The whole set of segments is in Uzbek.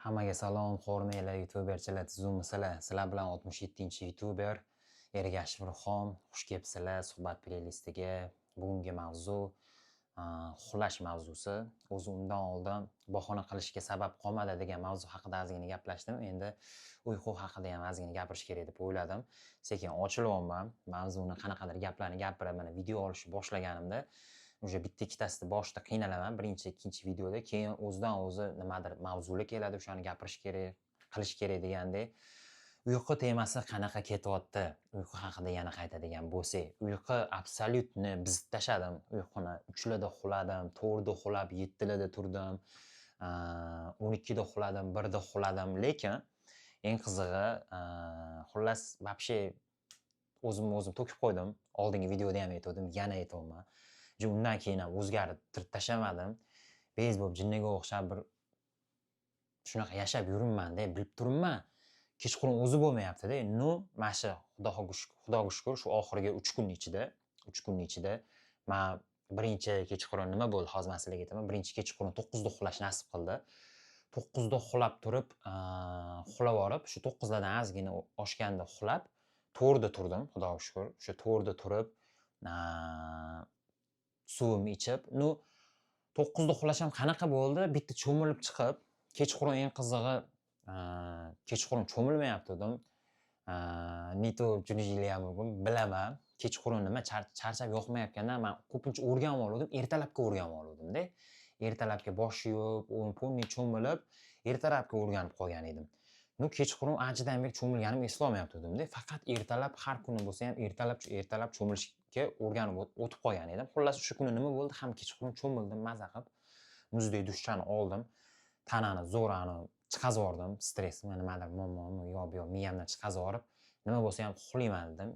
Hammaga salom, hormanglar, youtuberchilar, tuzukmisizlar? Sizlar bilan 67-youtuber Ergashev Ilhom. Xush kelibsizlar suhbat playlistiga. Bugungi mavzu uxlash mavzusi. O'zi undan oldin bahona qilishga sabab qolmadi degan mavzu haqida ozgina gaplashdim. Endi uyqu haqida ham ozgina gapirish kerak deb o'yladim. Sekin ochilyapman. Mavzuni qanaqadir gaplarni gapirib, mana video olishni boshlaganimda уже bitta ikkitasida boshida qiynalaman, birinchi, ikkinchi videoda, keyin o'zidan o'zi nimadir mavzular keladi, o'shani gapirish kerak, qilish kerak degandek. Uyqu temasi qanaqa ketyapti? Uyqu haqida yana qaytadigan bo'lsak, uyqu абсолютно buzib tashladim. Uyquni 3larda uxladim, 4da uxlab, 7larda turdim, 12da uxladim, 1da uxladim. Lekin eng qizig'i, xullas, вообще o'zimni o'zim to'kib qo'ydim. Oldingi videoda ham aytgandim, yana aytyapman. Undan keyin ham o'zgartirib tashlamadim. Bez bo'lib, jinniga o'xshab bir shunaqa yashab yuribman-da, bilib turibman. Kechqurun o'zi bo'lmayapti-da. Ну, mana shu Xudoga shukur, shu oxirgi 3 kunning ichida, 3 kunning ichida man birinchi kechqurun nima bo'ldi, hozir man sizlarga aytaman. Birinchi kechqurun 9da uxlash nasib qildi. 9da uxlab turib, uxlab olib, shu 9lardan ozgina oshganda uxlab, 4da turdim, Xudoga shukur. O'sha 4da turib, suvimni ichib, ну, 9da uxlash ham qanaqa bo'ldi? Bitta cho'milib chiqib, kechqurun, eng qizig'i, kechqurun cho'milmayapti. Не то tushunishinglar ham mumkin, bilaman. Kechqurun nima charchab yoqmayotgandan man ko'pincha o'rganib oluvdim, ertalabga o'rganib oluvdim-da. Ertalabga bosh yuvib, полный cho'milib, ertalabga o'rganib qolgan edim. Ну, kechqurun anchadan beri cho'milganimni eslolmayapti-da. Faqat ertalab, har kuni bo'lsa ham ertalab cho'milishga o'rganib o'tib qolgan edim. Xullas, o'sha kuni nima bo'ldi? Ham kechqurun cho'mildim, maza qilib. Muzdek dushchani oldim. Tanani zo'rani chiqazib yubordim, stressmi, nimadir muammomi, u yoq bu yoq miyamdan chiqazib yuborib, nima bo'lsa ham uxlayman dedim.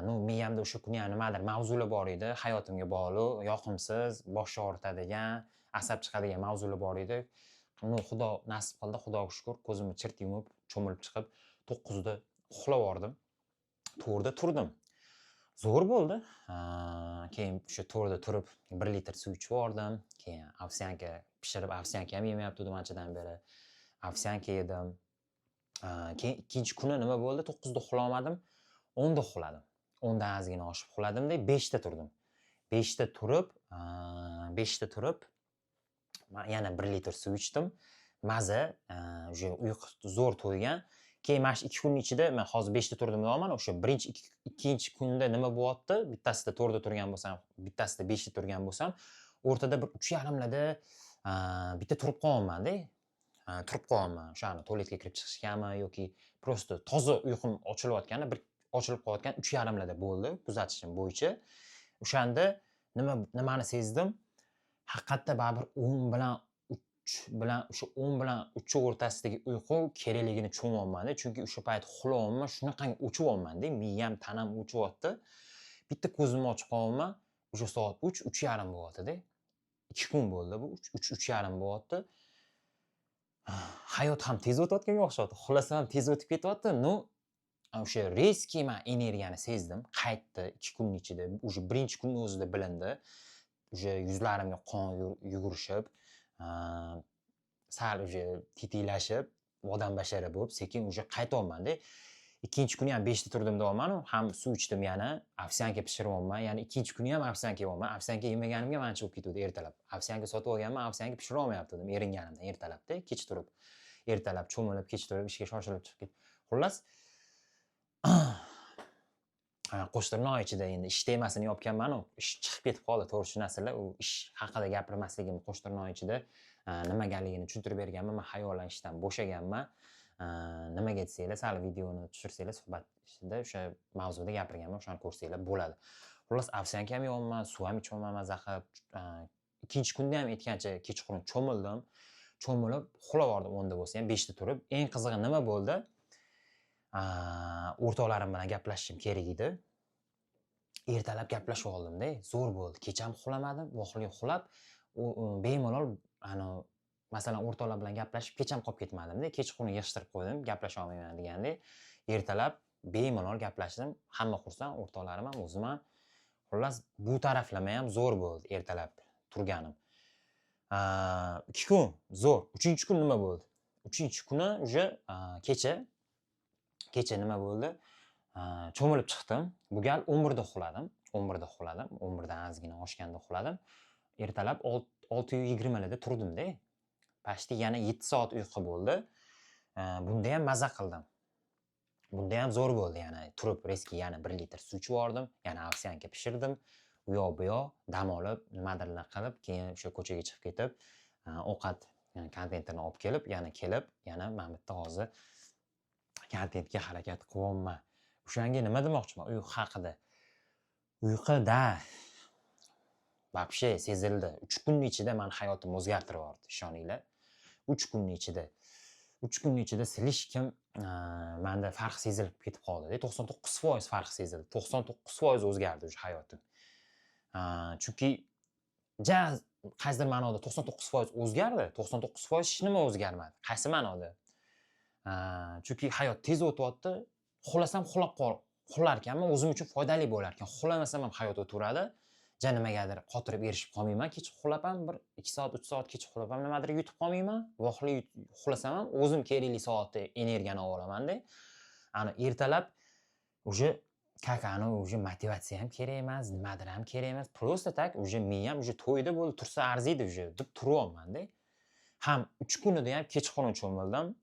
Ну, miyamda o'sha kuni ham nimadir mavzular bor edi, hayotimga bog'liq, yoqimsiz, bosh og'ritadigan, asab chiqadigan mavzular bor edi. Ну, Xudo nasib qildi, Xudoga shukur, ko'zimni chirt yumib, cho'milib chiqib, 9da uxlab yubordim. 4da turdim. Zo'r bo'ldi. Keyin o'sha 4da turib, 1 litr suv ichib yubordim. Keyin овсянка pishirib, овсянка ham yemayaptim anchadan beri. Овсянка yedim. Keyin ikkinchi kuni nima bo'ldi? 9da uxlolmadim, 10da uxladim. 10dan ozgina oshib uxladimda, 5da turdim. 5da turib, 5da turib, man yana 1 litr suv ichdim. Maza, уже uyqu zo'r to'ygan. Keyin mana shu 2 kunning ichida man hozir 5da turdim deyapman. O'sha birinchi ikkinchi kunda nima bo'lyapti? Bittasida 4da turgan bo'lsam, bittasida 5da turgan bo'lsam, o'rtada bir 3:30larda bitta turib qolyapman-da. Turib qolyapman. O'shani tualetga kirib chiqishgami yoki просто toza uyqum ochilayotgani, bir ochilib qolayotgan 3:30larda bo'ldi kuzatishim bo'yicha. O'shanda nimani sezdim? Haqiqatda baribir 10 bilan 3 bilan, o'sha 10 bilan 3 o'rtasidagi uyqu kerakligini tushunyapman-da. Chunki o'sha payt uxlayapman, shunaqangi o'chyapman-da, miyam, tanam o'chyapti. Bitta ko'zimni ochib qolyapman, o'sha soat 3, 3:30 bo'lyapti-da. 2 kun bo'ldi bu, 3, 3:30 bo'lyapti. Hayot ham tez o'tayotganga o'xshayapti. Uxlasam ham tez o'tib ketyapti. Ну, o'sha резкий man energiyani sezdim. Qaytdi 2 kunning ichida. Уже birinchi kunning o'zida bilindi. Уже yuzlarimga qon yugurishib, sal уже tetiklashib, odam bashara bo'lib, sekin уже qaytyapman-da. Ikkinchi kuni ham 5da turdim deyapman-u, ham suv ichdim yana, овсянка pishiryapman. Ya'ni ikkinchi kuni ham овсянка yeyapman. Овсянка yemaganimga mancha bo'lib ketuvdi ertalab. Овсянка sotib olganman, овсянка pishira olmayaptim eringanimdan ertalabda, kech turib. Ertalab cho'milib, kech turib, ishga shoshilib chiqib ketib. Xullas, qo'shtirnoq ichida endi ish temasini yopganman-u, ish chiqib ketib qoldi, to'g'ri tushunasizlar. U ish haqida gapirmasligim qo'shtirnoq ichida nimagaligini tushuntirib berganman. Man xayolan ishdan bo'shaganman. Nimaga desanglar, sal videoni tushirsanglar, suhbat ichida o'sha mavzuda gapirganman, o'shani ko'rsanglar bo'ladi. Xullas, овсянка ham yeyapman, suv ham ichyapman maza qilib. Ikkinchi kunda ham aytgancha kechqurun cho'mildim. Cho'milib uxlab yubordim 10da bo'lsa ham, 5da turib. Eng qizig'i nima bo'ldi? O'rtoqlarim bilan gaplashishim kerak edi. Ertalab gaplashib oldimda, zo'r bo'ldi. Kecham uxlamadim, vohli uxlab, u bemalol ani masalan o'rtoqlar bilan gaplashib kecham qolib ketmadimda. Kechqurun yig'ishtirib qo'ydim, gaplasha olmayman degandek. Ertalab bemalol gaplashdim. Hamma xursand, o'rtoqlarim ham, o'zim ham. Xullas, bu taraflama ham zo'r bo'ldi ertalab turganim. 2 kun zo'r. 3 kun nima bo'ldi? 3 kuni уже kecha nima bo'ldi? Cho'milib chiqdim. Bu gal 11 da uxladim. 11 da uxladim. 11 dan ozgina oshganda uxladim. Ertalab 6:20 larda turdim-da. Почти yana 7 soat uyqu bo'ldi. Bunda ham maza qildim. Bunda ham zo'r bo'ldi yana. Turib резкий yana 1 litr suv ichib yubordim, yana овсянка pishirdim. U yoq bu yoq dam olib, nimadirlar qilib, keyin o'sha ko'chaga chiqib ketib, ovqat kontentini olib kelib, yana kelib, yana mana bu yerda hozir kontentga harakat qilyapman. O'shanga nima demoqchiman uyqu haqida? Uyquda вообще sezildi. 3 kunning ichida mani hayotimni o'zgartirib yubordi, ishoninglar. 3 kunning ichida. 3 kunning ichida слишком manda farq sezilib ketib qoldi-da. 99% farq sezildi. 99% o'zgardi o'sha hayotim. Chunki ja qaysidir ma'noda 99% o'zgardi, 99% hech nima o'zgarmadi. Qaysi ma'noda? Chunki hayot tez o'tyapti. Uxlasam uxlab qol, uxlar ekanman, o'zim uchun foydali bo'lar ekan. Uxlamasam ham hayot o'taveradi. Ja nimagadir qotirib erishib qolmayman. Kech uxlab ham bir 2 soat, 3 soat kech uxlab ham nimadir yutib qolmayman. Vaqtli uxlasam ham o'zim kerakli soatda energiyani olib olamanda. Ana ertalab уже как ani уже motivatsiya ham kerak emas, nimadir ham kerak emas. Просто так уже miyam уже to'ydi, bo'ldi, tursa arziydi уже deb turyapman-da. Ham 3 kunida ham kechqurun cho'mildim.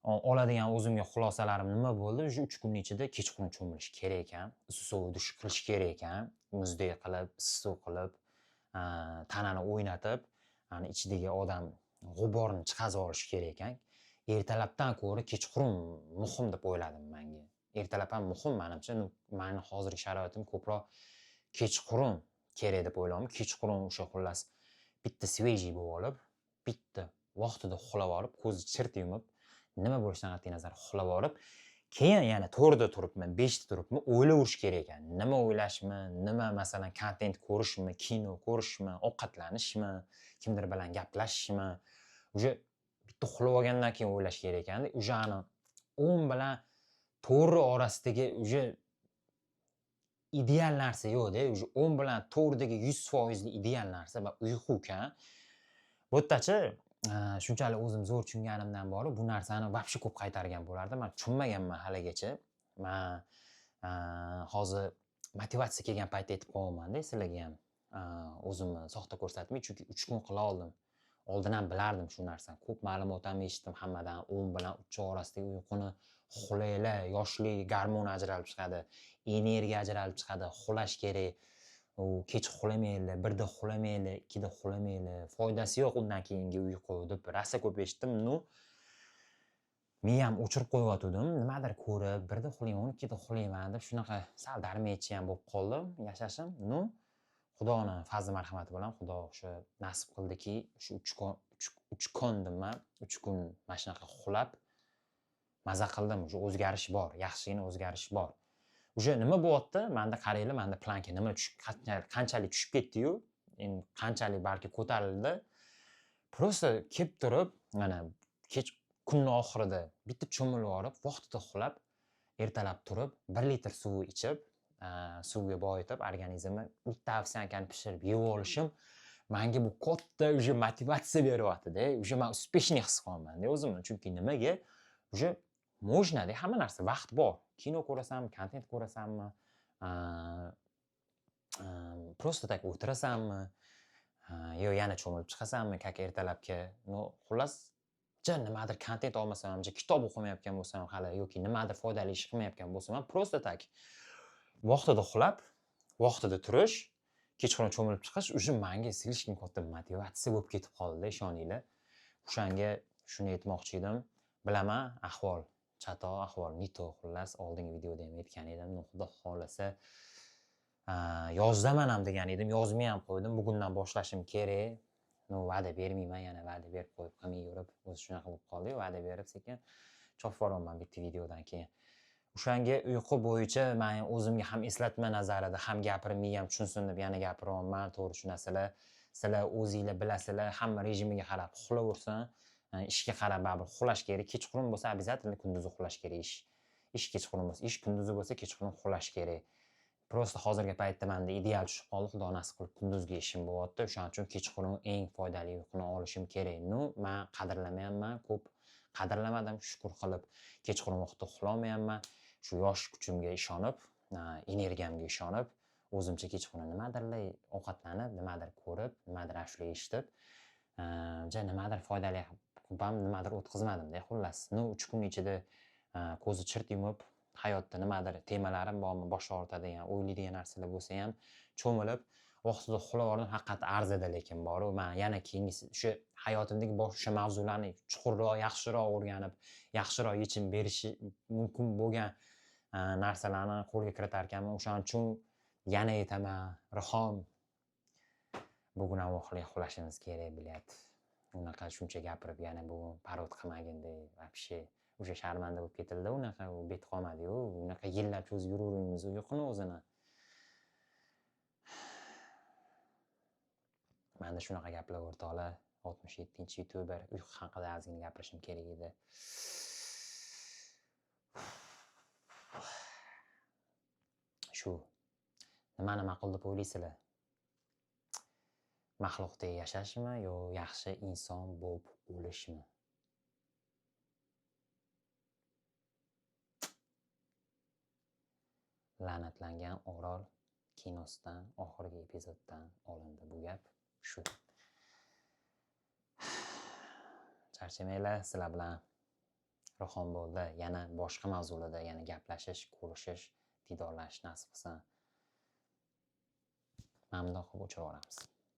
Oladigan o'zimga xulosalarim nima bo'ldi? Уже 3 kunning ichida kechqurun cho'milish kerak ekan, issiq suv dush qilish kerak ekan. Muzdek qilib, issiq suv qilib, tanani o'ynatib, ani ichidagi odam g'uborni chiqazib olish kerak ekan. Ertalabdan ko'ra kechqurun muhim deb o'yladim manga. Ertalab ham muhim manimcha, mani hozirgi sharoitim ko'proq kechqurun kerak deb o'ylayman. Kechqurun o'sha xullas bitta свежий bo'lib olib, bitta vaqtida uxlab olib, ko'zni chirt yumib, nima bo'lishidan qat'iy nazar uxlab olib, keyin yana 4 da turibman, 5 da turibman, o'ylayverish kerak ekan. Nima o'ylashmi, nima, masalan, kontent ko'rishmi, kino ko'rishmi, ovqatlanishmi, kimdir bilan gaplashishmi, уже bitta uxlab olgandan keyin o'ylash kerak ekanda. Уже ani 10 bilan 4 orasidagi уже ideal narsa yo'qda. Уже 10 bilan 4dagi 100% ideal narsa va uyqu ekan. Bu yerdachi shunchalik o'zim zo'r tushunganimdan bori bu narsani вообще ko'p qaytargan bo'lardim. Man tushunmaganman haligacha. Man hozir motivatsiya kelgan paytda aytib qo'yapman-da sizlarga ham. O'zimni soxta ko'rsatmay, chunki 3 kun qila oldim. Oldin ham bilardim shu narsani. Ko'p ma'lumot ham eshitdim hammadan. 10 bilan 3 orasidagi uyquni uxlanglar, yoshlik gormon ajralib chiqadi, energiya ajralib chiqadi, uxlash kerak. U kech uxlamanglar, 1da uxlamanglar, 2da uxlamanglar, foydasi yo'q undan keyingi uyqu deb rosa ko'p eshitdim. Ну, miyam o'chirib qo'yayotgandim. Nimadir ko'rib, 1da uxlayman, 12da uxlayman deb shunaqa sal darmechi ham bo'lib qoldim yashashim. Ну, Xudoni fazli marhamati bilan Xudo o'sha nasib qildiki, shu 3 kun, 3 kun deyman, 3 kun mana shunaqa uxlab maza qildim. Уже o'zgarish bor, yaxshigina o'zgarish bor. Уже nima bo'lyapti? Menda qaranglar, menda планка nima tushib, qanchalik tushib ketdi-yu, endi qanchalik balki ko'tarildi. Просто kelib turib, mana kech kunni oxirida bitta cho'milib olib, vaqtida uxlab, ertalab turib, 1 litr suv ichib, suvga boyitib organizmni, bitta овсянка ni pishirib yeb olishim manga bu katta уже motivatsiya beryapti-da. Уже man успешный his qilyapman-da o'zimni. Chunki nimaga? Уже можно da hamma narsa, vaqt bor. Kino ko'rasanmi, kontent ko'rasanmi, просто так o'tirasanmi, yo yana cho'milib chiqasanmi, как ertalabki. Ну, xullas, ja nimadir kontent olmasam ham, ja kitob o'qimayotgan bo'lsam hali yoki nimadir foydali ish qilmayotgan bo'lsam ham, просто так vaqtida uxlab, vaqtida turish, kechqurun cho'milib chiqish уже manga слишком katta motivatsiya bo'lib ketib qoldi, ishoninglar. O'shanga shuni aytmoqchi edim. Bilaman, ahvol chatoq, ahvol не то, xullas, oldingi videoda ham aytgan edim. Ну, Xudo xohlasa, yozdaman ham degan edim, yozmay ham qo'ydim. Bugundan boshlashim kerak. Ну, va'da bermayman, yana va'da berib qo'yib qilmay yurib, o'zi shunaqa bo'lib qoldi-yu, va'da berib sekin chopib yuboraman bitta videodan keyin. O'shanga uyqu bo'yicha men o'zimga ham eslatma nazarida ham gapirib, miyam tushunsin deb yana gapiryapman. To'g'ri tushunasizlar. Sizlar o'zinglar bilasizlar, hamma rejimiga qarab uxlaversin. Ishga qarab baribir uxlash kerak. Kechqurun bo'lsa обязательно kunduzi uxlash kerak ish. Ish kechqurun bo'lsa, ish kunduzi bo'lsa kechqurun uxlash kerak. Просто hozirgi paytda menda ideal tushib qoldi, Xudo nasib qilib kunduzgi ishim bo'lyapti. O'shaning uchun kechqurun eng foydali uyquni olishim kerak. Ну, men qadrlamayapman, ko'p qadrlamadim, shukur qilib kechqurun vaqtda uxlamayapman. Shu yosh kuchimga ishonib, energiyamga ishonib, o'zimcha kechqurun nimadirlar ovqatlanib, nimadir ko'rib, nimadir ashula eshitib, ja nimadir foydali ham nimadir o'tkazmadim-da, xullas. Ну, 3 kun ichida ko'zi chirt yumib, hayotda nimadir temalarim bormi, bosh og'ritadigan, o'ylaydigan narsalar bo'lsa ham cho'milib, vaqtida uxlab yubordim, haqiqat arzida lekin bor-u. Men yana keyingisi o'sha hayotimdagi boshqa mavzularni chuqurroq, yaxshiroq o'rganib, yaxshiroq yechim berishi mumkin bo'lgan narsalarni qo'lga kiritar ekanman. O'shaning uchun yana aytaman, Rihom, bugun ham uxlashimiz kerak, bilyat. Unaqa shuncha gapirib yana bugun parod qilmagin deb, вообще o'sha sharmanda bo'lib ketildi, unaqa u bet qolmadi-yu, unaqa yillab cho'zib yuravermaymiz uyquni o'zini. Menda shunaqa gaplar o'rtoqlar, 67-youtuber, uyqu haqida ozgina gapirishim kerak edi. Shu nimani ma'qul deb o'ylaysizlar? Maxluqdek yashashmi yo yaxshi inson bo'lib o'lishmi? La'natlangan Orol kinosidan oxirgi epizoddan olindi bu gap. Shu. Charchamanglar, sizlar bilan Rihom bo'ldi. Yana boshqa mavzularda yana gaplashish, ko'rishish, diydorlashish nasib qilsin. Mana bundoq qilib o'chirib yuboramiz.